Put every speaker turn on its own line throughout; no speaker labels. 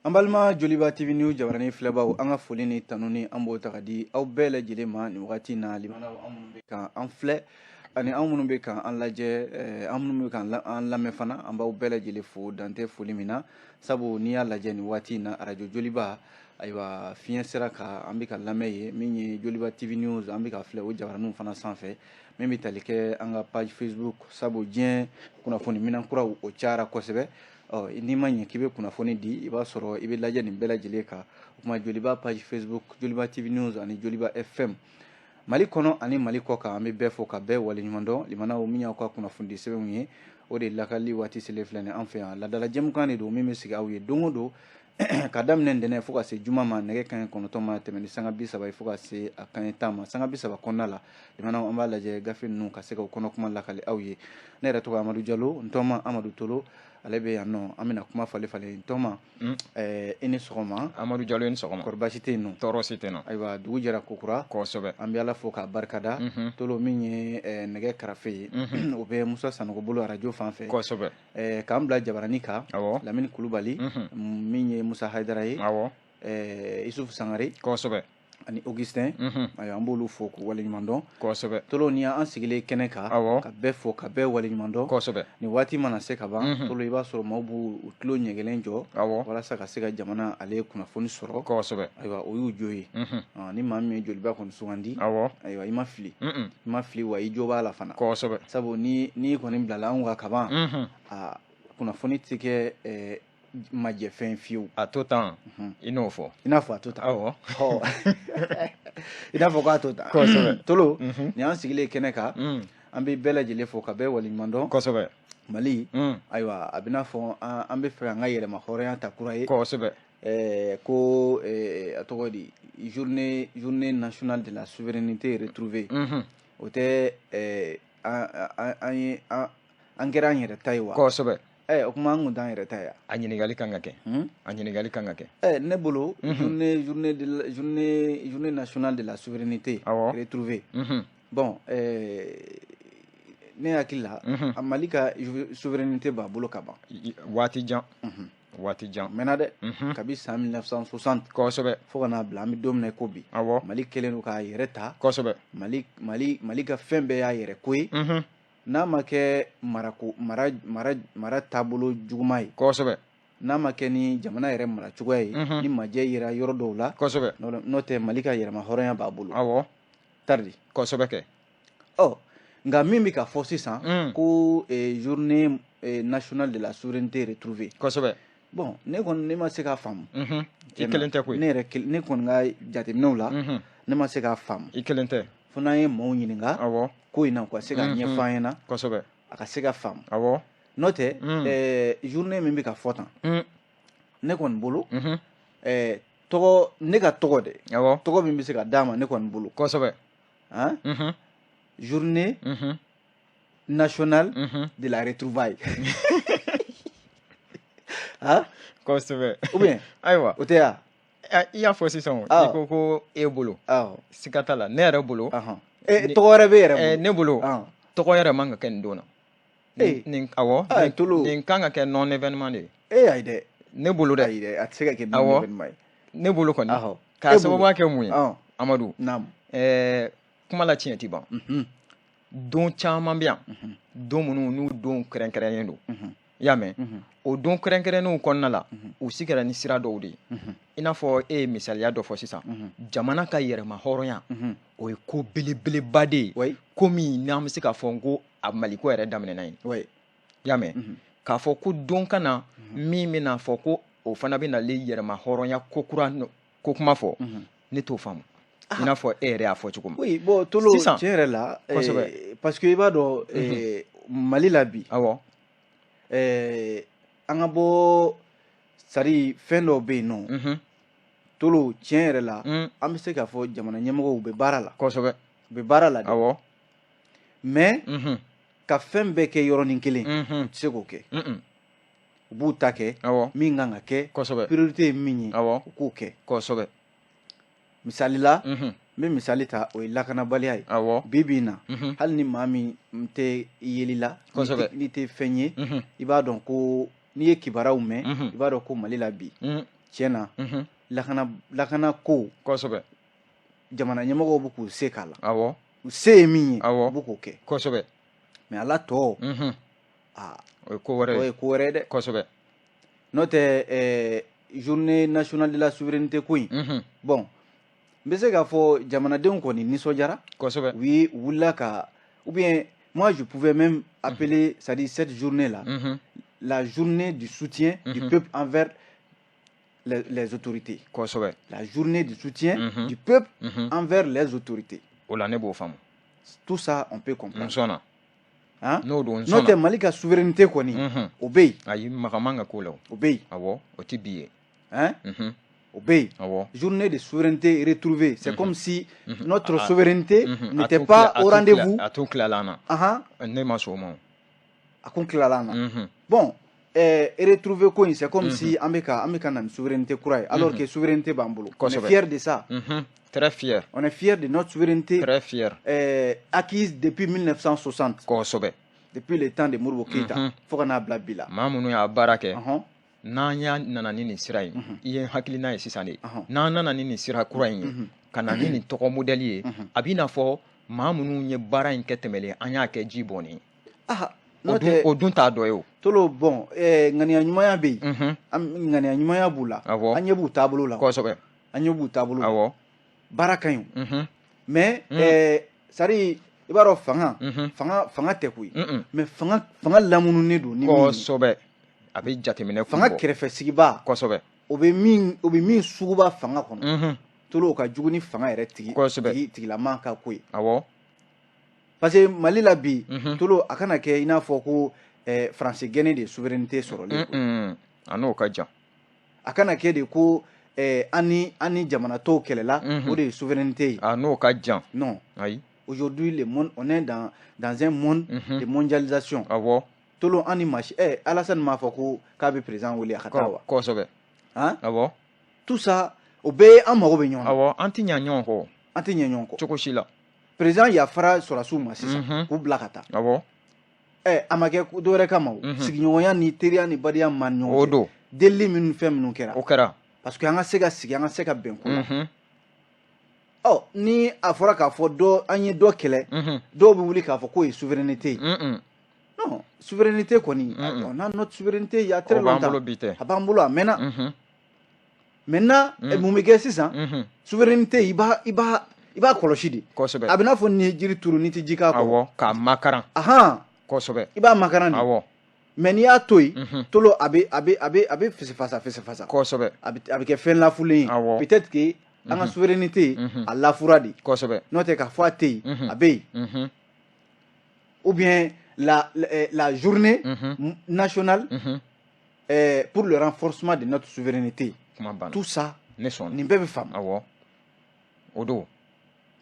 An balima Joliba TV News jabaranin filɛbaw, an ka foli ni tanuni an b'o ta ka di aw bɛɛ lajɛlen ma nin wagati in na. Limanaw, an minnu bɛ kan an filɛ ani an minnu bɛ kan an lajɛ, an minnu bɛ kan an lamɛn fana, an b'aw bɛɛ lajɛlen fo dantɛ foli min na. Sabu n'i y'a lajɛ nin waati in na, arajo Joliba, ayiwa, fiɲɛ sira kan an bɛ ka lamɛn ye min ye Joliba TV News, an bɛ ka filɛ o jabaraninw fana sanfɛ, min bɛ tali kɛ an ka page Facebook. Sabu diɲɛ kunnafoni minan kuraw o cayara kosɛbɛ. Ɔ n'i ma ɲɛ k'i bɛ kunnafoni di, i b'a sɔrɔ i bɛ lajɛ nin bɛɛ lajɛlen kan. O kuma, Joliba page Facebook, Joliba TV News ani Joliba FM, Mali kɔnɔ ani Mali kɔ kan, an bɛ bɛɛ fo ka bɛɛ waleɲuman dɔn. Limanaw, min y'aw ka kunnafoni di sɛbɛnw ye, o de lakali waati selen filɛ nin an fɛ yan. Ladala jɛmukan de don min bɛ sigi aw ye don o don, ka daminɛ ntɛnɛn fo ka se juma ma, nɛgɛ kanɲɛ 9 ma tɛmɛ ni sanga 30 ye fo ka se a kanɲɛ 10 ma, sanga 30 kɔnɔna la. Limanaw, an b'a lajɛ gafe ninnu ka se ka o kɔnɔ kuma lakali aw ye. Ne yɛrɛ tɔgɔ Amadu Jalo, n tɔma Amadu Tolo, ale bɛ yan nɔ. An bɛna kuma falen falen. Tɔma, i ni sɔgɔma.
Amadu Jalo, i ni sɔgɔma.
Kɔri baasi tɛ yen nɔ?
Tɔɔrɔ si tɛ nɔ.
Ayiwa, dugu jɛra kokura.
Kosɛbɛ.
An bɛ Ala fo k'a barikada. Tolo, min ye nɛgɛ karafe ye, o bɛ Musa Sanogo bolo arajo fan fɛ. K'an bila jabarani kan, Lamini Kulubali, min ye Musa Hayidara ye, Isufu Sangare ani Augustin. Ayiwa, an b'olu fo k'u waleɲuman dɔn. Tolo, ni an sigilen kɛnɛ kan, ka bɛɛ fo ka bɛɛ waleɲuman dɔn. Nin waati mana se ka ban, Tolo, i b'a sɔrɔ maaw b'u tulo ɲɛgɛlɛn jɔ walasa ka se ka jamana ale kunnafoni sɔrɔ. Ayiwa, o y'u jo ye. Ni maa min ye Joliba kɔni sugandi, ayiwa, i ma fili, i ma fili wa i jo b'a la fana. Sabu ni n'i kɔni bilala anw ka kaban, a kunnafoni tɛ kɛ majɛfɛn fiyewu.
A to tan, i n'o fɔ.
I n'a fɔ a to tan.
Awɔ.
I n'a fɔ k'a to tan. Tolo, nin y'an sigilen kɛnɛ kan, an bɛ bɛɛ lajɛlen fo ka bɛɛ waleɲuman dɔn. Mali, ayiwa, a bɛ n'a fɔ an bɛ fɛ an ka yɛlɛma hɔrɔnya ta kura ye. Ko a tɔgɔ di, journée nationale de la souveraineté retrouvée, o tɛ an ye an kɛra an yɛrɛ ta ye wa? O kuma, an kun t'an yɛrɛ ta ye.
A ɲininkali kan ka kɛ, a ɲininkali kan ka kɛ.
Ne bolo, journée nationale de la souveraineté retrouvée, bon, ne hakili la, a Mali ka souveraineté b'a bolo ka ban.
Waati jan, waati jan.
Mɛnna dɛ, kabi san 1960 fo ka n'a bila an bɛ don min na i ko bi. Mali kɛlen don k'a yɛrɛ ta. Mali ka fɛn bɛɛ y'a yɛrɛ ko ye, n'a ma kɛ marako mara mara mara taabolo juguman ye. N'a ma kɛ ni jamana yɛrɛ mara cogoya ye, ni majɛ yera yɔrɔ dɔw la. N'o tɛ, Mali ka yɛrɛma hɔrɔnya b'a bolo. Tari.
Kosɛbɛ kɛ.
Ɔ nka min bɛ ka fɔ sisan ko journée nationale de la souveraineté retrouvée, bon, ne kɔni, ne ma se k'a faamu.
I kelen tɛ koyi.
Ne yɛrɛ, ne kɔni ka jateminɛw la, ne ma se k'a faamu.
I kelen tɛ.
Fo n'an ye maaw ɲininka ko in na, u ka se ka ɲɛfɔ an ɲɛna, a ka se ka faamu. N'o tɛ, journée min bɛ ka fɔ tan, ne kɔni bolo, tɔgɔ, ne ka tɔgɔ dɛ, tɔgɔ min bɛ se ka d'a ma, ne kɔni bolo, han, journée nationale de la retrouvaille, han. Ou bien
Ayiwa.
O tɛ ya?
I y'a fɔ sisan, i ko ko e bolo, siga t'a la, ne yɛrɛ bolo.
Tɔgɔ wɛrɛ bɛ e yɛrɛ bolo?
Ne bolo, tɔgɔ yɛrɛ man ka kɛ nin don na. Nin, awɔ, nin kan ka kɛ non événement de ye.
Ee, ayi dɛ.
Ne bolo dɛ.
Ayi dɛ, a tɛ se ka kɛ non événement ye.
Ne bolo kɔni, k'a sababuya kɛ mun ye, Amadu?
Naamu.
Kuma la tiɲɛ ti ban. Don caman bɛ yan, don minnu n'u don kɛrɛnkɛrɛnnen don, i y'a mɛn, o don kɛrɛnkɛrɛnnenw kɔnɔna la, u si kɛra ni sira dɔw de ye. I n'a fɔ e ye misaliya dɔ fɔ sisan, jamana ka yɛrɛma hɔrɔnya, o ye ko belebeleba de ye, ko min n'an bɛ se k'a fɔ ko a Maliko yɛrɛ daminɛna yen, i y'a mɛn. K'a fɔ ko don ka na min bɛna fɔ ko o fana bɛ nalen yɛrɛma hɔrɔnya ko kura ko kuma fɔ, ne t'o faamu, i n'a fɔ e yɛrɛ y'a fɔ cogo min.
Oui, bon, Tolo, tiɲɛ yɛrɛ la, parce que i b'a dɔn, Mali la bi, an ka bɔ, c'est à dire fɛn dɔw bɛ yen nɔ, Tolo, tiɲɛ yɛrɛ la, an bɛ se k'a fɔ jamana ɲɛmɔgɔw bɛ baara la. U bɛ baara la dɛ. Mais ka fɛn bɛɛ kɛ yɔrɔnin kelen, u tɛ se k'o kɛ. U b'u ta kɛ, min kan ka kɛ, priorité ye min ye, u k'o kɛ. Misali la, n bɛ misali ta, o ye lakanabaliya ye. Bi bi in na, hali ni maa min tɛ yeli la, n'i tɛ fɛn ye, i b'a dɔn ko n'i ye kibaruyaw mɛn, i b'a dɔn ko Mali la bi, Tiɲɛ na, lakana ko, jamana ɲɛmɔgɔw bɛ k'u se k'a la. U se ye min ye, u bɛ k'o kɛ. Mais ala tɔ, aa,
o ye ko wɛrɛ
o
ye.
Ye ko wɛrɛ ye dɛ. N'o tɛ, journée nationale de la souveraineté ko in, bon, n bɛ se k'a fɔ jamanadenw kɔni nisɔndiyara. U ye, u wulila ka, ou bien moi je pouvais même appeler, c'est-à-dire cette journée là, la journée du soutien du peuple envers les autorités. La journée du soutien du peuple envers les autorités.
O la ne b'o faamu.
Tout ça, on peut comprendre.
N sɔnna.
Hein?
N'o don, n
N'o tɛ,
sɔnna.
Mali ka souveraineté kɔni, o bɛ yen.
Ayi, maga man ka k'o la o.
O bɛ yen.
Awɔ, o ti bi ye.
Hein? O bɛ yen. Journée de souveraineté retrouvée, c'est comme si notre souveraineté n'était pas au rendez-vous.
A tun tilala an na. Ne ma sɔn o ma o.
A kun tilala an na. Bon, retrouver ko in, c'est comme si an bɛ ka na ni souveraineté kura ye, alors que souveraineté b'an bolo. On est fier de ça.
Très fier.
On est fier de notre souveraineté
Très fier.
Acquise depuis 1960, depuis le temps de Modibo Keïta, fo ka n'a bila bi la.
Maa minnu y'a baara kɛ, n'an y'a nana ni nin sira ye, i ye hakilina ye sisan de, n'an nana ni nin sira kura in ye, ka na ni nin tɔgɔ modèle ye, a b'i n'a fɔ maa minnu ye baara in kɛ tɛmɛlen, an y'a kɛ ji bɔnnen ye.
Ah,
O
n'o
dun,
tɛ
o dun t'a dɔ ye o.
Tolo, bon, ŋaniya ɲumanya bɛ yen. An ŋaniya ɲumanya b'u la. An ɲɛ b'u taabolo la. An ɲɛ b'u taabolo la. Baara ka ɲi o. Mais c'est à dire, i b'a dɔn, fanga, fanga tɛ koyi. Mais fanga lamununen don ni min ye.
Kosɛbɛ, a bɛ jateminɛ kun
Fanga
bɔ.
kɛrɛfɛ sigiba, o bɛ min suguba fanga kɔnɔ. Tolo, o ka jugu ni fanga yɛrɛ tigi tigi tigilama ka ko ye. Parce que Mali la bi, Tolo, a kana kɛ i n'a fɔ ko Faransi gɛnɛ de ye souveraineté sɔrɔlen ye koyi.
A n'o ka jan.
A kana kɛ de ko an ni jamana tɔw kɛlɛla, o de ye souveraineté ye.
A n'o ka jan.
Non.
Ayi.
Aujourd'hui, le monde, on est dans un monde de mondialisation. Tolo, an ni maa si, Alassane m'a fɔ ko k'a bɛ président wele a ka taa wa? Han?
Awɔ.
Tout ça, o bɛɛ ye an mago bɛ ɲɔgɔn na.
Awɔ, an ti ɲa ɲɔgɔn kɔ.
An tɛ ɲɛ ɲɔgɔn kɔ.
Cogo si la.
Président yafara sɔrɔdasiw ma sisan k'u bila ka taa. A ma kɛ dɔ wɛrɛ kama o. Sigiɲɔgɔnya ni teriya ni badenya ma ni ɲɔgɔn
O
cɛ.
don.
Delili minnu, fɛn minnu kɛra.
O kɛra.
Parce que an ka se ka sigi, an ka se ka bɛn ko la. Ɔ, ni a fɔra k'a fɔ dɔ, an ye dɔ kɛlɛ, dɔw bɛ wuli k'a fɔ k'o ye souveraineté ye. Non, souveraineté kɔni, on a notre souveraineté il y a très
O b'an
longtemps.
bolo bi tɛ.
A b'an bolo a mɛnna. Maintenant, mun bɛ kɛ sisan? Souveraineté, i b'a kɔlɔsi de. A bɛ n'a fɔ n'i ye jiri turu, n'i tɛ ji k'a kɔrɔ.
Awɔ, k'a makaran.
Ahan. I b'a makaran de. Mais n'i y'a to yen, Tolo, a bɛ fisifasa fisifasa. A bɛ kɛ fɛn lafulen ye. Peut-être que an ka souveraineté, a lafura de. N'o tɛ k'a fɔ a tɛ yen, a bɛ yen. Ou bien la journée nationale pour le renforcement de notre souveraineté.
Kuma banna.
Tout ça,
Ne sɔnna.
nin bɛɛ bɛ faamu.
Awɔ, o don.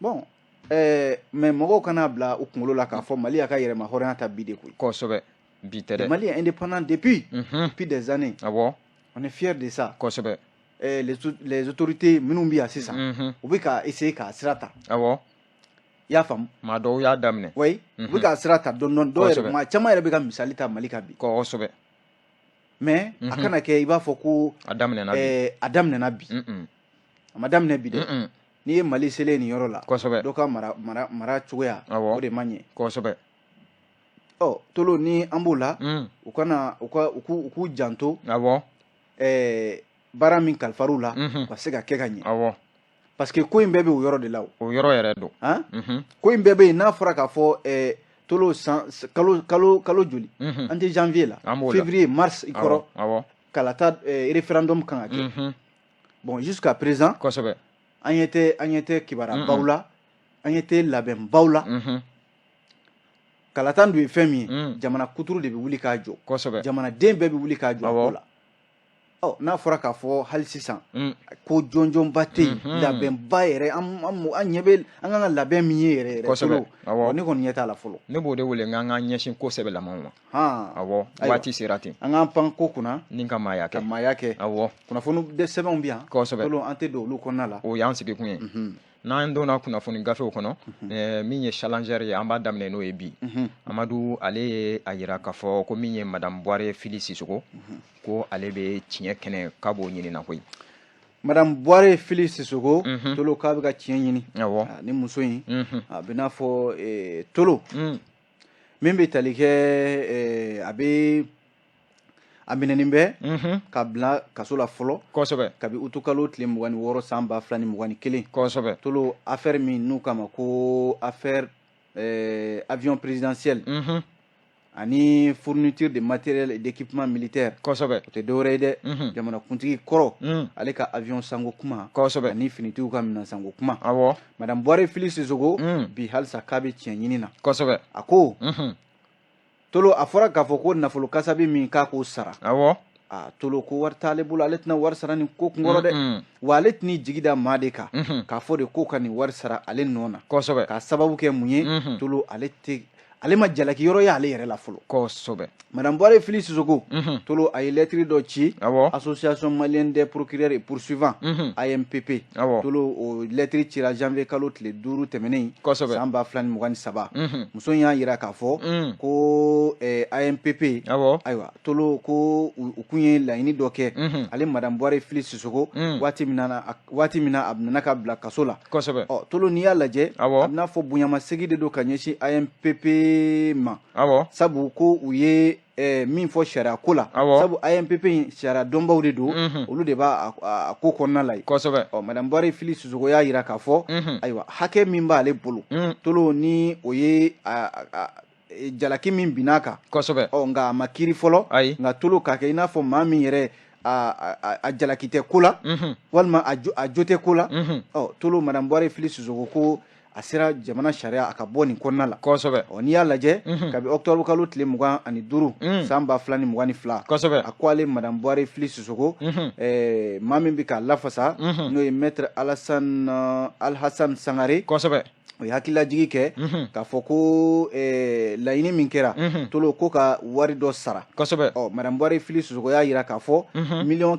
Bon, mais mɔgɔw kana bila u kunkolo la k'a fɔ Mali y'a ka yɛrɛma hɔrɔnya ta bi de koyi.
Kosɛbɛ, bi tɛ
Le
dɛ.
Mali est indépendant depuis des années. On est fiers de ça. Les autorités minnu bɛ yan sisan, u bɛ ka essayer k'a sira ta. I y'a faamu?
Maa dɔw y'a daminɛ.
Oui, u bɛ k'a sira ta dɔɔni dɔɔni. Dɔw yɛrɛ, maa caman yɛrɛ bɛ ka misali ta Mali kan bi. Mais a kana kɛ i b'a fɔ ko
A daminɛna bi.
A daminɛna bi. A ma daminɛ bi dɛ. N'i ye Mali selen nin yɔrɔ la, dɔ ka mara cogoya, o de ma ɲɛ. Ɔ, Tolo, ni an b'o la, u kana u ka u k'u janto baara min kalifar'u la, u ka se ka kɛ ka ɲɛ. Parce que ko in bɛɛ bɛ o yɔrɔ de la o.
O yɔrɔ yɛrɛ don.
Han? Ko in bɛɛ bɛ yen. N'a fɔra k'a fɔ Tolo, san kalo joli? An tɛ janvier la.
An b'o la.
Février, mars i kɔrɔ. Kalata, référendum kan ka kɛ. Bon, jusqu'à présent, an ɲɛ tɛ kibaruyabaw la, an ɲɛ tɛ labɛnbaw la. Kalata dun ye fɛn min ye, jamana kuturu de bɛ wuli k'a jɔ. Jamanaden bɛɛ bɛ wuli k'a jɔ a ko la. Ɔ, n'a fɔra k'a fɔ hali sisan ko jɔnjɔnba tɛ yen, labɛnba yɛrɛ, an ɲɛ bɛ an kan ka labɛn min ye yɛrɛ yɛrɛ, Tolo, ne kɔni ɲɛ t'a la fɔlɔ.
Ne b'o de wele n k'an ɲɛsin ko sɛbɛlamaw ma.
Han.
Awɔ.
Ayiwa.
Waati sera ten.
An k'an pan ko kunna.
Ni ka maaya
Ka
kɛ.
maaya kɛ. Kunnafoni de sɛbɛnw bɛ yan. Tolo, an tɛ don olu kɔnɔna la.
O y'an sigikun ye. N'an donna kunnafoni gafew kɔnɔ, min ye Challenger ye, an b'a daminɛ n'o ye bi. Amadu, ale ye a yira k'a fɔ ko min ye Madame Buware Fili Sisoko, ko ale bɛ tiɲɛ kɛnɛ k'a b'o ɲini na koyi.
Madame Buware Fili Sisoko, Tolo, k'a bɛ ka tiɲɛ ɲini. Ni muso in, a bɛ n'a fɔ Tolo min bɛ tali kɛ, a bɛ a minɛnen bɛ ka bila kaso la fɔlɔ. Kabi utukalo tile 26 san 2021. Tolo, affaire min n'u kama ko affaire avion présidentiel ani fourniture de matériel et d'équipement militaire. O tɛ dɔwɛrɛ ye dɛ, jamanakuntigi kɔrɔ, ale ka avion sanko kuma ani finitigiw ka minɛn sanko kuma. Madame Buware Fili Sisoko bi, halisa k'a bɛ tiɲɛ ɲini na. A ko Tolo, a fɔra k'a fɔ ko nafolo kasabi min k'a k'o sara. A Tolo ko wari t'ale bolo, ale tɛna wari sara nin ko kunkɔrɔ dɛ. Wa ale tɛn'i jigi da maa de kan k'a fɔ de ko ka nin wari sara ale nɔ na. K'a sababu kɛ mun ye? Tolo, ale tɛ, ale ma jalaki yɔrɔ ye ale yɛrɛ la fɔlɔ. Madame Buware Fili Sisoko, Tolo, a ye lɛtiri dɔ ci Association malienne des procureurs et poursuivants, AMPP. Tolo, o lɛtiri cira janvier kalo tile 5 tɛmɛnen san 2023. Muso in y'a yira k'a fɔ ko AMPP, ayiwa Tolo, ko u kun ye laɲini dɔ kɛ ale Madame Buware Fili Sisoko waati min na a nana ka bila kaso la. Ɔ Tolo, n'i y'a lajɛ, a bɛna fɔ bonyamasegin de don ka ɲɛsin AMPP ma. Sabu ko u ye min fɔ sariya ko la, sabu AMPP in sariya dɔnbaw de don, olu de b'a a ko kɔnɔna la yen. Ɔ Madame Buware Fili Sisoko y'a yira k'a fɔ, ayiwa, hakɛ min b'ale bolo, Tolo, ni o ye jalaki min binna kan. Ɔ nka a ma kiiri fɔlɔ. Nka Tolo, k'a kɛ i n'a fɔ maa min yɛrɛ a jalaki tɛ ko la, walima a jo tɛ ko la. Ɔ Tolo, Madame Buware Fili Sisoko ko a sera jamana sariya a ka bɔ nin kɔnɔna la. Ɔ n'i y'a lajɛ, kabi octobre kalo tile 25 san 2022, a ko ale Madame Buware Fili Sisoko, maa min bɛ k'a lafasa, n'o ye maître Alassane Alhassane Sangare, o ye hakililajigi kɛ k'a fɔ ko laɲini min kɛra, Tolo, ko ka wari dɔ sara. Ɔ Madame Buware Fili Sisoko y'a yira k'a fɔ 500 millions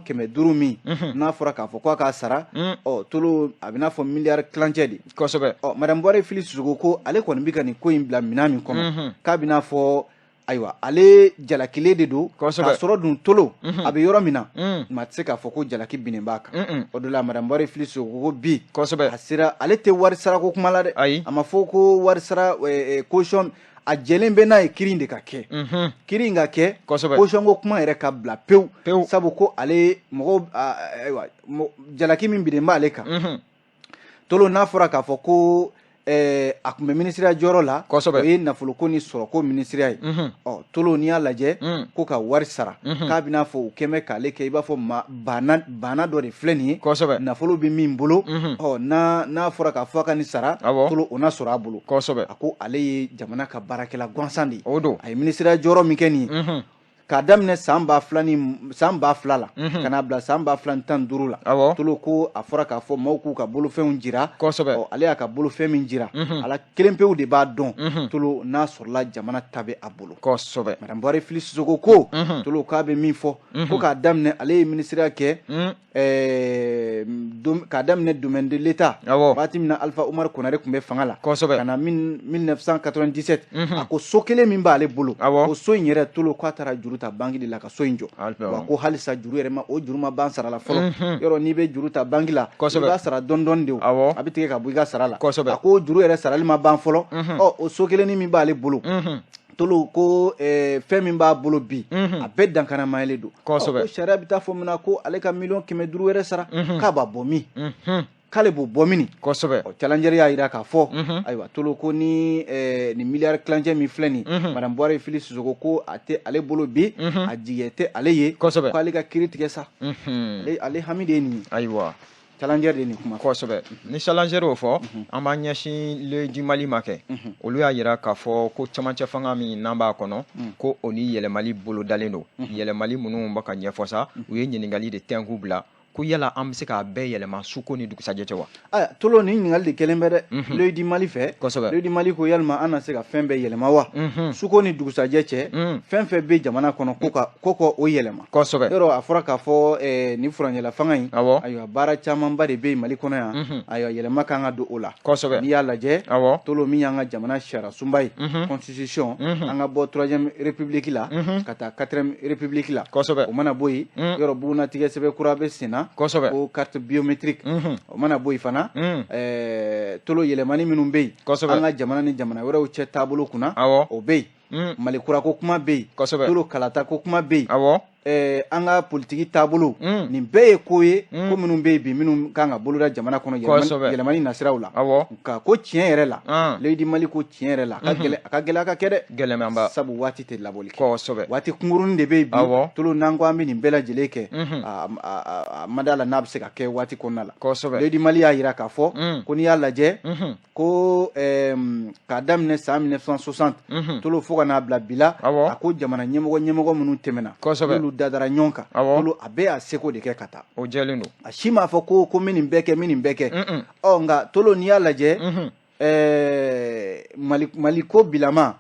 min n'a fɔra k'a fɔ k'a k'a sara, ɔ Tolo, a bɛ n'a fɔ miliyari tilancɛ de. Ɔ Madame Buware Fili Sisoko ko ale kɔni bɛ ka nin ko in bila minɛn min kɔnɔ, k'a bɛ n'a fɔ, ayiwa, ale jalakilen de don, k'a sɔrɔ dun Tolo, a bɛ yɔrɔ min na, maa tɛ se k'a fɔ ko jalaki binnen b'a kan. O de la Madame Buware Fili Sisoko ko bi a sera, ale tɛ wari sarako kuma la dɛ. A ma fɔ ko wari sara caution, a jɛlen bɛ n'a ye kiiri in de ka kɛ, kiiri in ka kɛ, caution ko kuma yɛrɛ ka bila pewu. Sabu ko ale mɔgɔw, ayiwa, jalaki min binnen b'ale kan, Tolo, n'a fɔra k'a fɔ ko a tun bɛ minisiriya jɔyɔrɔ la, o ye nafoloko ni sɔrɔko minisiriya ye. Ɔ Tolo, n'i y'a lajɛ, ko ka wari sara, k'a bɛna fɔ u kɛn bɛ k'ale kɛ i b'a fɔ ma baana dɔ de filɛ nin ye, nafolo bɛ min bolo. Ɔ n'a fɔra k'a fɔ a ka nin sara, Tolo, o na sɔrɔ a bolo. A ko ale ye jamana ka baarakɛla gansan de ye. A ye minisiriya jɔyɔrɔ min kɛ nin ye, k'a daminɛ san 2000 ni san 2000 la ka n'a bila san 2015 la, Tolo, ko a fɔra k'a fɔ maaw k'u ka bolofɛnw jira. Ɔ ale y'a ka bolofɛn min jira, ala kelen pewu de b'a dɔn, Tolo, n'a sɔrɔla jamana ta bɛ a bolo. Madame Buware Fili Sisoko ko, Tolo, k'a bɛ min fɔ, ko k'a daminɛ ale ye minisiriya kɛ, k'a daminɛ domaine de l'État, waati min na Alpha Umar Konare tun bɛ fanga la, ka na 1997, a ko so kelen min b'ale bolo, o so in yɛrɛ, Tolo, k'a taara juru ta banque de la ka so in jɔ. Wa ko halisa juru yɛrɛ ma, o juru ma ban sara la fɔlɔ. Yɔrɔ n'i bɛ juru ta banque la, i b'a sara dɔɔni dɔɔni de, a bɛ tigɛ ka bɔ i ka sara la. A ko juru yɛrɛ sarali ma ban fɔlɔ. Ɔ o so kelennin min b'ale bolo, Tolo, ko fɛn min b'a bolo bi, a bɛɛ dankaramayalen don. Ko sariya bɛ taa fɔ min na ko ale ka 500 millions wɛrɛ sara, k'a b'a bɔ min, k'ale b'o bɔ min? Ɔ Challenger y'a jira k'a fɔ, ayiwa, Tolo, ko ni nin miliyari tilancɛ min filɛ nin, Madame Buware Fili Sisoko ko a tɛ ale bolo bi, a jigiya tɛ ale ye k'ale ka kiiri tigɛ sa. Ale hami de ye nin ye.
Ayiwa,
Challenger de nin kuma.
Kosɛbɛ. Ni Challenger y'o fɔ, an b'an ɲɛsin L'Oeil du Mali ma kɛ. Olu y'a yira k'a fɔ ko camancɛ fanga min n'an b'a kɔnɔ, ko o ni yɛlɛmali bolodalen don. Yɛlɛmali minnu bɛ ka ɲɛfɔ sa, u ye ɲininkali de tɛnku bila. Ko yala an bɛ se k'a bɛɛ yɛlɛma suko ni dugusajɛ cɛ wa?
Aya, Tolo, nin ɲininkali de kɛlen bɛ dɛ L'Oeil du Mali fɛ. L'Oeil du Mali ko yalima an na se ka fɛn bɛɛ yɛlɛma wa suko ni dugusajɛ cɛ, fɛn fɛn bɛ jamana kɔnɔ, ko ka o yɛlɛma? Yɔrɔ a fɔra k'a fɔ nin furancɛla fanga in, ayiwa, baara camanba de bɛ yen Mali kɔnɔ yan. Ayiwa, yɛlɛma kan ka don o la. N'i y'a lajɛ, Tolo, min y'an ka jamana sariya sunba ye, constitution, an ka bɔ troisième république la ka taa quatrième république la. O mana bɔ yen, yɔrɔ bugunatigɛ sɛbɛn kura bɛ sen na, ko carte biométrique. O mana bɔ yen fana, Tolo, yɛlɛmani minnu bɛ yen an ka jamana ni jamana wɛrɛw cɛ taabolo kunna, o bɛ yen. Mali kura ko kuma bɛ yen. Tolo, kalata ko kuma bɛ yen. An ka politiki taabolo, nin bɛɛ ye ko ye, ko minnu bɛ yen bi, minnu kan ka boloda jamana kɔnɔ yɛlɛmani nasiraw la. Nka ko tiɲɛ yɛrɛ la, L'Oeil du Mali ko tiɲɛ yɛrɛ la, a ka gɛlɛn, a ka gɛlɛn a ka kɛ dɛ.
Gɛlɛmanba.
Sabu waati tɛ labɔli kɛ. Waati kunkurunin de bɛ yen bi. Tolo, n'an ko an bɛ nin bɛɛ lajɛlen kɛ, a ma da la n'a bɛ se ka kɛ waati kɔnɔna la. L'Oeil du Mali y'a jira k'a fɔ ko n'i y'a lajɛ, ko k'a daminɛ san 1960, Tolo, fo ka n'a bila bi la, a ko jamana ɲɛmɔgɔ minnu tɛmɛna, n'olu dadara ɲɔgɔn kan, Tolo, a bɛɛ y'a seko de kɛ ka taa.
O jɛlen don.
A si m'a fɔ ko n bɛ nin bɛɛ kɛ, n bɛ nin bɛɛ kɛ. Ɔ nka Tolo, n'i y'a lajɛ, Mali ko bilama,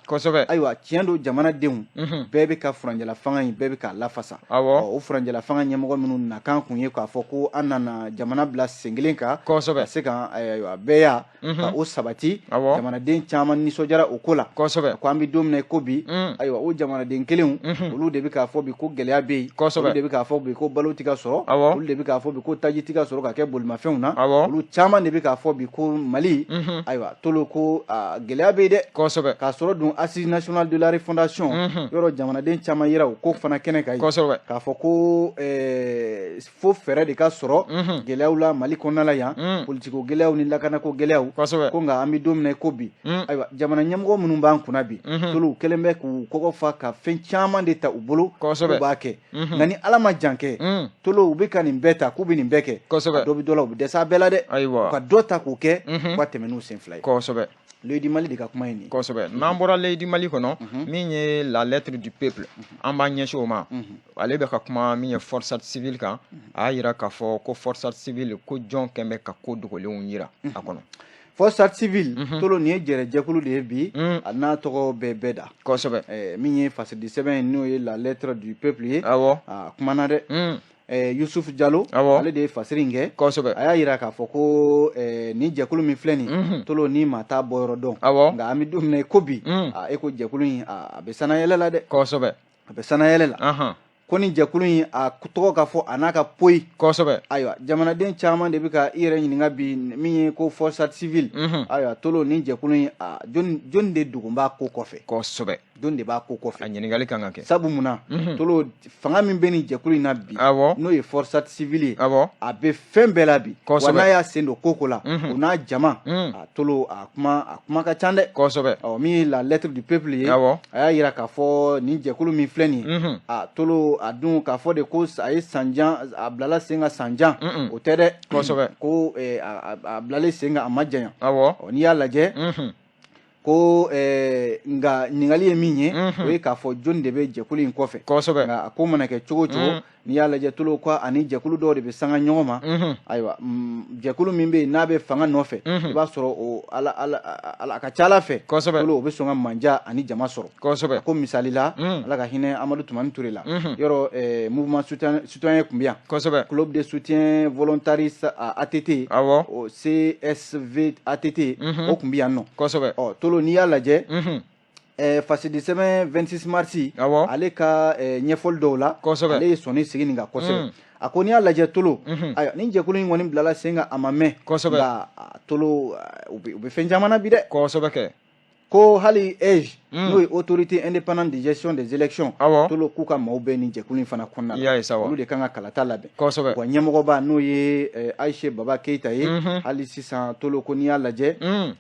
ayiwa, tiɲɛ don, jamanadenw bɛɛ bɛ ka furancɛla fanga in, bɛɛ bɛ k'a lafasa. O furancɛla fanga ɲɛmɔgɔ minnu nakan kun ye k'a fɔ ko an nana jamana bila sen kelen kan, ka se ka, ayiwa, bɛɛ y'a ka o sabati. Jamanaden caman nisɔndiyara o ko la. Ko an bɛ don min na i ko bi, ayiwa, o jamanaden kelenw, olu de bɛ k'a fɔ bi ko gɛlɛya bɛ yen. Olu de bɛ k'a fɔ bi ko balo tɛ ka sɔrɔ. Olu de bɛ k'a fɔ bi ko taji tɛ ka sɔrɔ ka kɛ bolimafɛnw na. Olu caman de bɛ k'a fɔ bi ko Mali, ayiwa, Tolo, ko gɛlɛya bɛ yen dɛ. K'a sɔrɔ dun, Assise nationale de la refondation, yɔrɔ jamanaden caman yira o ko fana kɛnɛ kan yen, k'a fɔ ko fo fɛɛrɛ de ka sɔrɔ gɛlɛyaw la Mali kɔnɔna la yan, politiko gɛlɛyaw ni lakanako gɛlɛyaw. Ko nka an bɛ don min na i ko bi, ayiwa, jamana ɲɛmɔgɔ minnu b'an kunna bi, Tolo, u kɛlen bɛ k'u kɔgɔ fa ka fɛn caman de ta u bolo k'u b'a kɛ. Nka ni Ala ma jan kɛ, Tolo, u bɛ ka nin bɛɛ ta k'u bɛ nin bɛɛ kɛ, dɔ bɛ dɔ la, u bɛ dɛsɛ a bɛɛ la dɛ. U ka dɔ ta k'o kɛ, u ka tɛmɛ n'u sen fila ye. L'Oeil du Mali de ka kuma ye nin ye.
Kosɛbɛ. N'an bɔra L'Oeil du Mali kɔnɔ, min ye La Lettre du Peuple, an b'an ɲɛsin o ma. Ale bɛ ka kuma min ye Forsat Civil kan, a y'a yira k'a fɔ ko Forsat Civil, ko jɔn kɛn bɛ ka ko dogolenw yira a kɔnɔ.
Forsat Civil, Tolo, nin ye jɛrɛjɛkulu de ye bi, a n'a tɔgɔ bɛɛ bɛɛ da. Min ye fasidi sɛbɛn ye, n'o ye La Lettre du Peuple ye, a kumana dɛ. Yusuf Jalo, ale de ye fasiri in kɛ. A y'a yira k'a fɔ ko nin jɛkulu min filɛ nin, Tolo, ni maa t'a bɔyɔrɔ dɔn, nka an bɛ don min na i ko bi, e ko jɛkulu in, a bɛ sanayɛlɛ la dɛ. A bɛ sanayɛlɛ la. Ko ni jɛkulu in, a tɔgɔ ka fɔ, a n'a ka poyi. Ayiwa, jamanaden caman de bɛ ka i yɛrɛ ɲininka bi, min ye ko Forsat Civil. Ayiwa, Tolo, ni jɛkulu in, jɔn de dogon b'a ko kɔfɛ? Jɔn de b'a ko kɔfɛ?
A ɲininkali kan ka kɛ.
Sabu munna, Tolo, fanga min bɛ nin jɛkulu in na bi, n'o ye Forsat Civil ye, a bɛ fɛn bɛɛ la bi. Wa n'a y'a sen don ko ko la, o n'a jama, a Tolo, a kuma ka ca dɛ. Ɔ, min ye La Lettre du Peuple ye, a y'a yira k'a fɔ nin jɛkulu min filɛ nin ye, a Tolo, a dun k'a fɔ de ko a ye san jan, a bilala sen kan san jan, o tɛ dɛ. Ko a bilalen sen kan, a ma janya. N'i y'a lajɛ, ko nka ɲininkali ye min ye, o ye k'a fɔ jɔnni de bɛ jɛkulu in kɔfɛ. Nka a ko mana kɛ cogo o cogo, n'i y'a lajɛ, Tolo, ko ani jɛkulu dɔw de bɛ sanga ɲɔgɔn ma. Ayiwa, jɛkulu min bɛ yen n'a bɛ fanga nɔfɛ, i b'a sɔrɔ o ala ala ala a ka ca ala fɛ, Tolo, o bɛ sɔn ka manja ani jama sɔrɔ. Ko misali la, Ala ka hinɛ Amadu Tumani Ture la, yɔrɔ mouvement citoyen tun bɛ yan, Club de soutien volontariste à ATT, o CSV ATT, o tun bɛ yan nɔ. Ɔ Tolo, n'i y'a lajɛ, fasidi sɛbɛn 26 mars, ale ka ɲɛfɔli dɔw la, ale ye sɔnni sigi nin kan kosɛbɛ. A ko n'i y'a lajɛ, Tolo, ayiwa, ni jɛkulu in kɔni bilala sen kan, a ma mɛn. Nka Tolo, u bɛ fɛn caman na bi dɛ.
Kosɛbɛ kɛ.
Ko hali AIGE, n'o ye Autorité indépendante de gestion des élections, Tolo, k'u ka maaw bɛ nin jɛkulu in fana kɔnɔna la. Olu de kan ka kalata labɛn. Wa ɲɛmɔgɔba, n'o ye Ayise Baba Keyita ye, hali sisan, Tolo, ko n'i y'a lajɛ,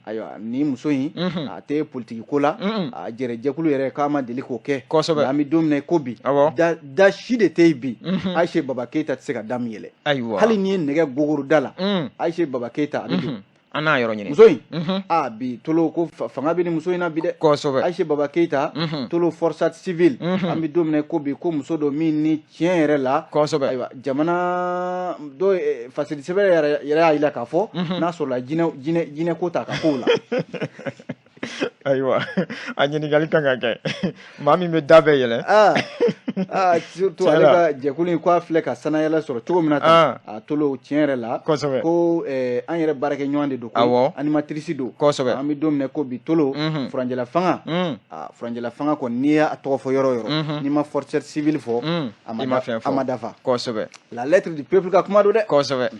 ayiwa, nin muso in, a tɛ politiki ko la, a jɛrɛ jɛkulu yɛrɛ k'a ma deli k'o kɛ. An bɛ don min na i ko bi, da si de tɛ yen bi, Ayise Baba Keyita tɛ se ka da min yɛlɛ. Hali n'i ye nɛgɛ gogoro da la, Ayise Baba Keyita, a bɛ don.
An n'a yɔrɔ ɲini.
Muso in, aa, bi Tolo, ko fanga bɛ ni muso in na bi dɛ. Ayise Baba Keyita Tolo, Forçat civil, an bɛ don min na ko bi, ko muso dɔ min ni tiɲɛ yɛrɛ la, ayiwa, jamana dɔ fasiri sɛbɛn yɛrɛ y'a jira k'a fɔ n'a sɔrɔla jinɛ jinɛ jinɛ ko ta ka kow la.
Ayiwa, a ɲininkali kan ka kɛ maa min bɛ da bɛɛ yɛlɛ.
Aa aa, surtout ale ka jɛkulu in, k'a filɛ ka sanayɛlɛ sɔrɔ cogo min na tan, a Tolo, tiɲɛ yɛrɛ la, ko an yɛrɛ baarakɛ ɲɔgɔn de don, ko animatrice don. An bɛ don min na ko bi, Tolo, furanjɛla fanga, a furanjɛla fanga kɔni, n'i y'a tɔgɔ fɔ yɔrɔ o yɔrɔ, n'i ma Forçat civil fɔ, a ma dafa. La Lettre du Peuple ka kuma don dɛ.
Kosɛbɛ.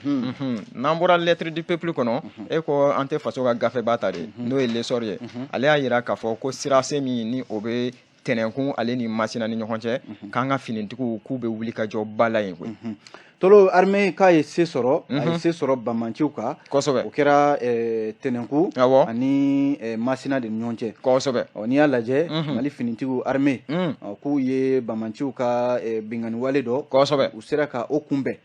N'an bɔra Lettre du Peuple kɔnɔ, e ko an tɛ faso ka gafeba ta de, n'o ye L'Essor ye. Ale y'a jira k'a fɔ ko sirasen min ni o bɛ Tɛnɛnkun ale ni Masina ni ɲɔgɔn cɛ, k'an ka finitigiw k'u bɛ wuli ka jɔ ba la yen koyi.
Tolo, armée k'a ye se sɔrɔ, a ye se sɔrɔ banbaanciw kan. O kɛra Tɛnɛnku ani Masina de ni ɲɔgɔn cɛ. Ɔ, n'i y'a lajɛ, Mali finitigiw, armée, k'u ye banbaanciw ka binkanni wale dɔ, u sera ka o kunbɛn.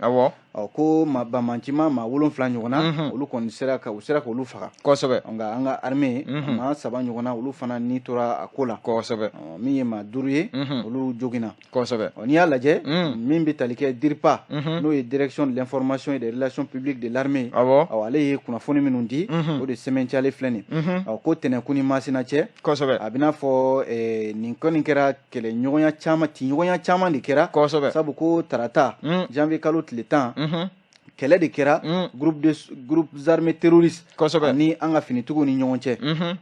Ɔ, ko ma banbaancima maa 7 ɲɔgɔnna, olu kɔni sera ka u sera k'olu faga. Nka an ka armée, maa saba ɲɔgɔnna, olu fana ni tora a ko la. Min ye maa duuru ye, olu joginna. Ɔ, n'i y'a lajɛ, min bɛ tali kɛ DIRPA, n'o ye Direction de l'information et des relations publiques de l'armée, ɔ, ale ye kunnafoni minnu di, o de sɛmɛntiyalen filɛ nin. Ɔ, ko Tɛnɛnkun ni Masina cɛ, a bɛna fɔ nin kɔni kɛra kɛlɛɲɔgɔnya caman, tiɲɔgɔnya caman de kɛra. Sabu ko tarata, janvier kalo tile 10, kɛlɛ de kɛra groupe armés terroristes ani an ka finitigiw ni ɲɔgɔn cɛ.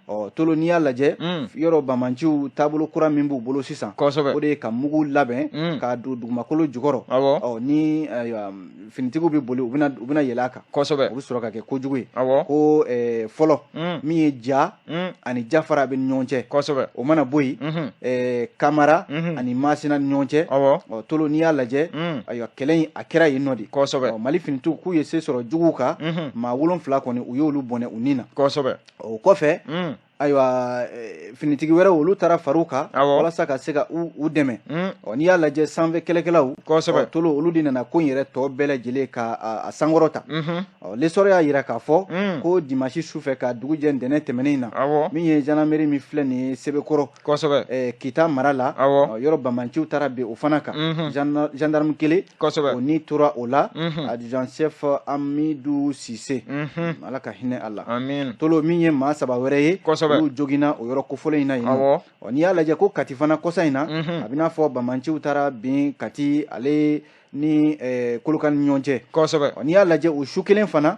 Ɔ, Tolo, n'i y'a lajɛ, yɔrɔ banbaanciw taabolo kura min b'u bolo sisan, o de ye ka mugu labɛn k'a don dugumakolo jukɔrɔ. Ɔ, ni ayiwa finitigiw bɛ boli, u bɛna yɛlɛ a kan. O bɛ sɔrɔ ka kɛ kojugu ye. Ko fɔlɔ min ye Ja ani Jafara bɛ ni ɲɔgɔn cɛ. O mana bɔ yen, Kamara ani Masina ni ɲɔgɔn cɛ. Ɔ, Tolo, n'i y'a lajɛ, ayiwa, kɛlɛ in a kɛra yen nɔ de. Mali finitigiw k'u ye se sɔrɔ juguw kan, maa 7 kɔni, u y'olu bɔnɛ u ni na. O kɔfɛ, ayiwa, finitigi wɛrɛw, olu taara far'u kan walasa ka se ka u dɛmɛ. Ɔ, n'i y'a lajɛ, sanfɛ kɛlɛkɛlaw, Tolo, olu de nana ko in yɛrɛ tɔ bɛɛ lajɛlen ka a sankɔrɔ ta. Ɔ, L'Essor y'a jira k'a fɔ ko dimanche sufɛ ka dugu jɛ ntɛnɛn tɛmɛnen in na, min ye gendarmerie min filɛ nin ye Sebekɔrɔ, Kita mara la, yɔrɔ banbaanciw taara bin o fana kan, gendarme kelen o ni tora o la, adjudant chef Amidu Sise, Ala ka hinɛ a la. Tolo, min ye maa saba wɛrɛ ye, olu joginna o yɔrɔ kofɔlen in na yen nɔ. Ɔ, n'i y'a lajɛ, ko Kati fana, kɔsa in na, a bɛna fɔ banbaanciw taara bin Kati ale ni Kolokani ni ɲɔgɔn cɛ. Ɔ, n'i y'a lajɛ, o su kelen fana,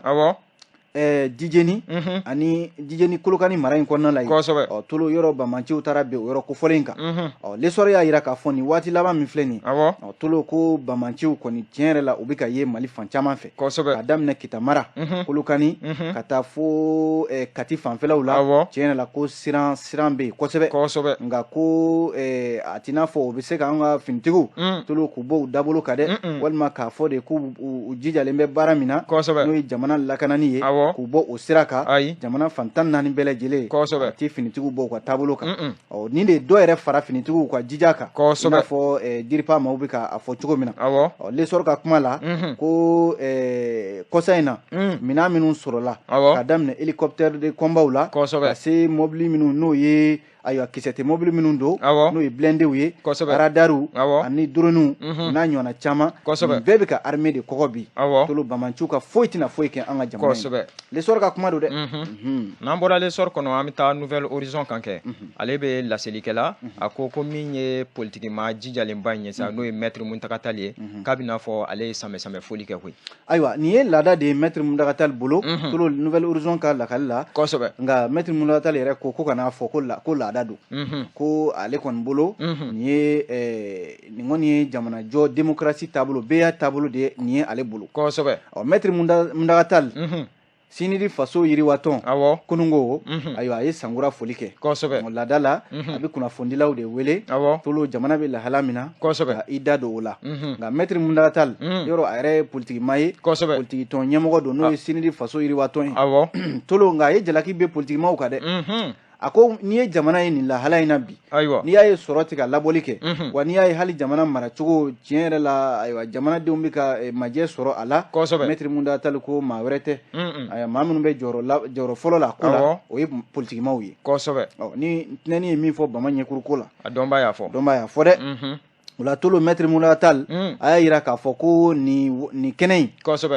Dijeni ani Dijeni Kolokani mara in kɔnɔna la yen. Ɔ, Tolo, yɔrɔ banbaanciw taara bin o yɔrɔ kofɔlen in kan. Ɔ, L'Essor y'a jira k'a fɔ nin waati laban min filɛ nin ye, ɔ, Tolo, ko banbaanciw kɔni, tiɲɛ yɛrɛ la, u bɛ ka ye Mali fan caman fɛ, k'a daminɛ Kita mara, Kolokani, ka taa fo Kati fanfɛlaw la. Tiɲɛ yɛrɛ la, ko siran siran bɛ yen kosɛbɛ. Nka ko a t'i n'a fɔ o bɛ se k'an ka finitigiw, Tolo, k'u bɔ u dabolo kan dɛ, walima k'a fɔ de k'u u jijalen bɛ baara min na, n'o ye jamana lakanani ye, k'u bɔ o sira kan. Jamana fan 14 bɛɛ lajɛlen, a tɛ finitigiw bɔ u ka taabolo kan. Ɔ, nin de dɔ yɛrɛ fara finitigiw ka jija kan, i n'a fɔ DIRPA maaw bɛ k'a fɔ cogo min na. Ɔ, L'Essor ka kuma la, ko kɔsa in na, minɛn minnu sɔrɔla, ka daminɛ hélicoptère de combat la, ka se mobili minnu n'o ye, ayiwa, kisɛ tɛ mobili minnu don, n'o ye blindéw ye, radarw ani droniw n'a ɲɔgɔnna caman, nin bɛɛ bɛ ka armée de kɔgɔ bi. Tolo, banbaanciw ka foyi tɛna foyi kɛ an ka jamana in. L'Essor ka kuma don dɛ.
N'an bɔra L'Essor kɔnɔ, an bɛ taa Nouvel Horizon kan kɛ. Ale bɛ laselikɛla, a ko ko min ye politiki maa jijalenba in ye sa, n'o ye Maître Mountaga Tall ye, k'a bɛna fɔ ale ye sanbɛ sanbɛ foli kɛ koyi.
Ayiwa, nin ye laada de ye Maître Mountaga Tall bolo, Tolo, Nouvel Horizon ka lakali la. Nka Maître Mountaga Tall yɛrɛ ko ko kana fɔ ko laada don, ko ale kɔni bolo, nin ye nin kɔni ye jamanajɔ démocratie taabolo, bɛɛ taabolo de ye nin ye ale bolo. Ɔ, Maître Mountaga Tall, CNID Faso Yiriwatɔn, kununko, ayiwa, a ye sankura foli kɛ. Laada la, a bɛ kunnafonidilaw de wele. Tolo, jamana bɛ lahala min na, ka i da don o la. Nka Maître Mountaga Tall, yɔrɔ a yɛrɛ ye politiki maa ye, politiki tɔn ɲɛmɔgɔ don, n'o ye CNID Faso Yiriwatɔn ye. Tolo, nka a ye jalaki bɛ politiki maaw kan dɛ. A ko n'i ye jamana ye nin lahala in na bi,
Ayiwa,
n'i y'a ye sɔrɔ tɛ ka labɔli kɛ, wa n'i y'a ye hali jamana maracogo tiɲɛ yɛrɛ la, ayiwa, jamanadenw bɛ ka majɛ sɔrɔ a la. Maître Mountaga Tall ko maa wɛrɛ tɛ, ayiwa, maa minnu bɛ jɔyɔrɔ fɔlɔ la ko la, o ye politikimaw ye. Ni tɛnɛni ye min fɔ Bama ɲɛkuru ko la,
A dɔnbaa y'a fɔ.
Dɔnbaa y'a fɔ dɛ. O la Tolo, Maître Mountaga Tall a y'a yira k'a fɔ ko nin kɛnɛ in,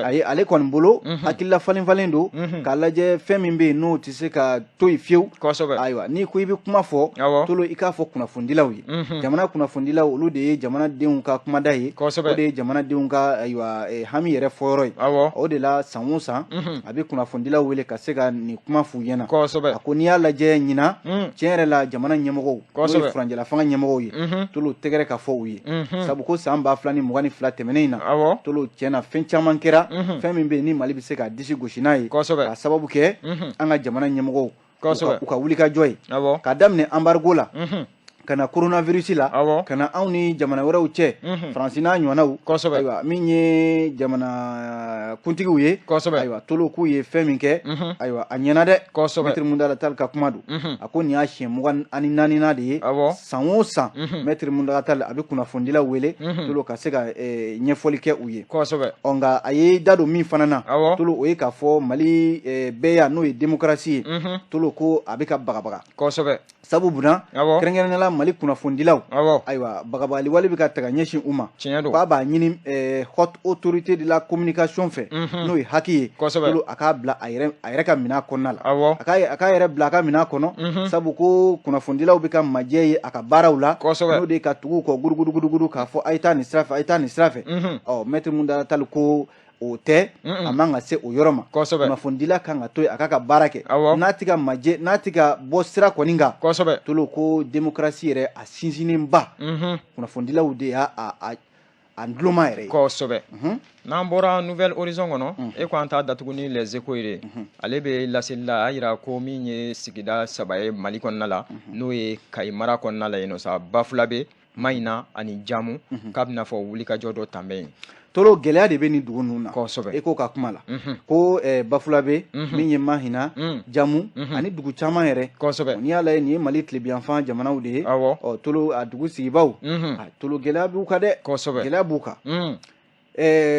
ayi, ale kɔni bolo, hakilila falen falen don k'a lajɛ fɛn min bɛ yen n'o tɛ se ka to yen fiyewu. Ayiwa, n'i ko i bɛ kuma fɔ, Tolo, i k'a fɔ kunnafonidilaw ye. Jamana kunnafonidilaw, olu de ye jamanadenw ka kumada ye, o de ye jamanadenw ka, ayiwa, hami yɛrɛ fɔyɔrɔ ye. O de la, san o san, a bɛ kunnafonidilaw wele ka se ka nin kuma f'u ɲɛna. A ko n'i y'a lajɛ ɲinan, tiɲɛ yɛrɛ la, jamana ɲɛmɔgɔw, n'o ye furancɛla fanga ɲɛmɔgɔw ye, Tolo, tɛgɛrɛ ka fɔ u ye, sabu ko san 2022 tɛmɛnen in na, Tolo, tiɲɛna, fɛn caman kɛra, fɛn min bɛ yen ni Mali bɛ se k'a disi gosi n'a ye, k'a sababu kɛ an ka jamana ɲɛmɔgɔw u ka wulikajɔ ye, k'a daminɛ embargo la, ka na coronavirus la, ka na anw ni jamana wɛrɛw cɛ, Faransi n'a ɲɔgɔnnaw. Ayiwa, min ye jamana kuntigiw ye, ayiwa, Tolo, k'u ye fɛn min kɛ, ayiwa, a ɲɛna dɛ. Maître Mountaga Tall ka kuma don. A ko nin y'a siɲɛ 24nan de ye, san o san, Maître Mountaga Tall a bɛ kunnafonidilaw wele, Tolo, ka se ka ɲɛfɔli kɛ u ye. Ɔ, nka a ye da don min fana na, Tolo, o ye k'a fɔ Mali bɛɛ ya, n'o ye démocratie ye, Tolo, ko a bɛ ka bagabaga. Sabu munna? Kɛrɛnkɛrɛnnenya la, Mali kunnafonidilaw, ayiwa, bagabagali wale bɛ ka ta ka ɲɛsin u ma. K'a b'a ɲini Haute Autorité de la Communication fɛ, n'o ye HAC ye, Tolo, a k'a bila a yɛrɛ ka minɛn kɔnɔna la, a k'a yɛrɛ bila a ka minɛn kɔnɔ, sabu ko kunnafonidilaw bɛ ka majɛ ye a ka baaraw la, n'o de ye ka tugu u kɔ gudugudugudu, k'a fɔ a ye taa nin sira fɛ, a ye taa nin sira fɛ. Ɔ, Maître Mountaga Tall ko o tɛ, a man ka se o yɔrɔ ma. Kunnafonidila kan ka to yen, a k'a ka baara kɛ, n'a tɛ ka majɛ, n'a tɛ ka bɔ sira kɔni kan. Tolo, ko démocratie yɛrɛ, a sinsinnenba, kunnafonidilaw de y'a a duloma yɛrɛ ye.
N'an bɔra Nouvel Horizon kɔnɔ, e ko an t'a datugu ni Les Échos ye de. Ale bɛ laseli la, a y'a yira ko min ye sigida saba ye Mali kɔnɔna la, n'o ye Kayi mara kɔnɔna la yen nɔ sa, Bafulabe, Mayina ani Jamu, k'a bɛna fɔ wulikajɔ dɔ tan bɛ yen.
Tolo, gɛlɛya de bɛ nin dugu ninnu na. E ko ka kuma la ko Bafulabe, min ye Mahina, Jamu ani dugu caman yɛrɛ. N'i y'a lajɛ, nin ye Mali tilebinyanfan jamanaw de ye. Ɔ, Tolo, a dugu sigibaw, Tolo, gɛlɛya b'u kan dɛ. Gɛlɛya b'u kan,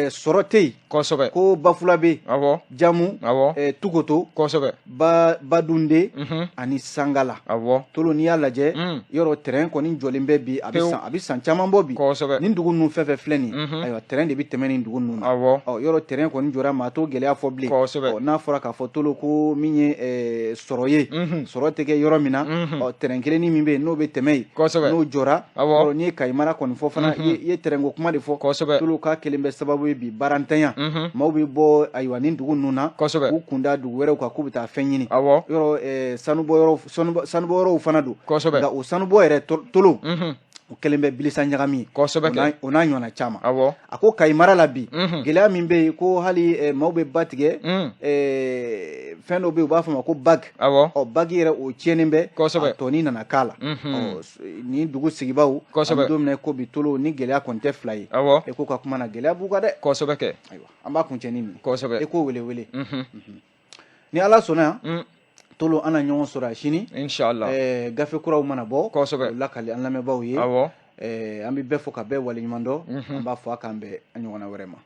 sɔrɔ tɛ yen. Ko Bafulabe, Jamu, Tukoto, Badunde ani Sangala. Tolo, n'i y'a lajɛ, yɔrɔ terrain kɔni jɔlen bɛ bi, a bɛ san, a bɛ san caman bɔ bi. Nin dugu ninnu fɛn fɛn filɛ nin ye, ayiwa, terrain de bɛ tɛmɛ nin dugu ninnu na. Ɔ, yɔrɔ terrain kɔni jɔra, maa t'o gɛlɛya fɔ bilen. Ɔ, n'a fɔra k'a fɔ, Tolo, ko min ye sɔrɔ ye, sɔrɔ tɛ kɛ yɔrɔ min na, ɔ, terrain kelennin min bɛ yen n'o bɛ tɛmɛ yen, n'o jɔra, yɔrɔ n'i ye Kayi mara kɔni fɔ fana, i ye terrain ko kuma de fɔ. Tolo, k'a kelen bɛ sababu ye bi baarantanya, maaw bɛ bɔ, ayiwa, nin dugu ninnu na, k'u kunda dugu wɛrɛw kan k'u bɛ taa fɛn ɲini. Yɔrɔ sanubɔyɔrɔw fana don. Nka o sanubɔ yɛrɛ, Tolo, o kɛlen bɛ bilisa ɲagami ye. O n'a ɲɔgɔnna caman. A ko Kayi mara la bi, gɛlɛya min bɛ yen, ko hali maaw bɛ ba tigɛ, fɛn dɔ bɛ yen u b'a fɔ a ma ko bague. Ɔ, bague yɛrɛ, o tiɲɛnen bɛ, a tɔni nana k'a la. Ɔ, nin dugu sigibaw, an bɛ don min na ko bi, Tolo, ni gɛlɛya kɔni tɛ fila ye. E ko ka kuma na, gɛlɛya b'u kan dɛ. Ayiwa, an b'a kuncɛ ni nin ye. E ko wele wele. Ni Ala sɔnna yan, Tolo, an na ɲɔgɔn sɔrɔ a sini.
Inshallah.
Gafe kuraw mana bɔ, o lakali an lamɛnbaaw ye. An bɛ bɛɛ fo ka bɛɛ waleɲuman dɔn. An b'a fɔ a k'an bɛn an ɲɔgɔnna wɛrɛ ma.